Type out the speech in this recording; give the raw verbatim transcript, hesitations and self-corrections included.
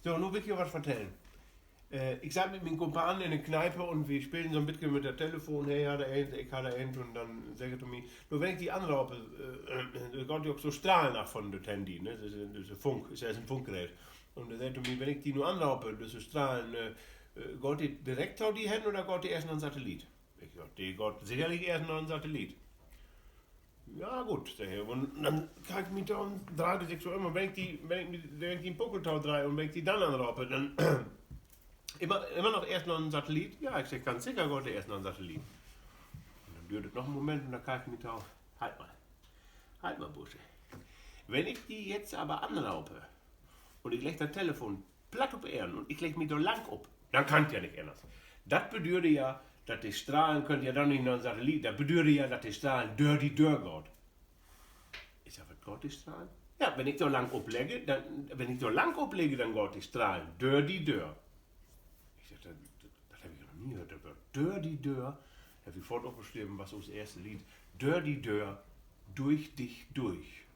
So, nu will ik jo wat vertellen. Ik satt mit mien Kumpanen in de Kneipe un wi spelen so 'n beten mit dat Telefon. He harr een, ik harr een, un denn seggt he to mi: Du, wenn ik di anraupe, gaht di ok so Strahlen af von dat Handy, ne? Dat is, dat is en Funk, is eerst en Funkgerät. Un he seggt to mi: Wenn ik di nu anraupe, düsse Strahlen, gaht de direkt to di hen oder gaht de eerst na 'n Satellit? Ik segg: De gaht sekerlich eerst na 'n Satellit. Ja, goot, seggt he. Un denn keek ik mi to, dreih sik so üm, wenn ik di, wenn ik mi, wenn ik di 'n Puckel to dreih un wenn ik di denn anraupe, denn immer, immer noch eerst na 'n Satellit? Ja, ik segg, ganz seker gaht de eerst na 'n Satellit. Un denn düert dat noch en Moment un denn keek ik mi to: Halt mal. Halt mal, Bursche. Wenn ik di jetzt aver anraupe un ik legg dat Telefon platt op Eer un ik legg mi dor lang op, denn kann 't ja nich anners. Dat bedüüdt ja, dat de Strahlen köönt ja denn nich na 'n Satellit, dat bedüüdt ja, dat de Strahlen dör di dör gaht. Ik segg: Wat, gaht de Strahlen? Ja, wenn ik dor lang oplegge, denn, wenn ik dor lang oplegge, denn gaht de Strahlen dör di dör. Ik segg: Dat, dat heff ik noch nie höört, dat Woort dör di dör. Heff ik foort opschreven, was us eerste Leed. Dör di dör, durch dich durch.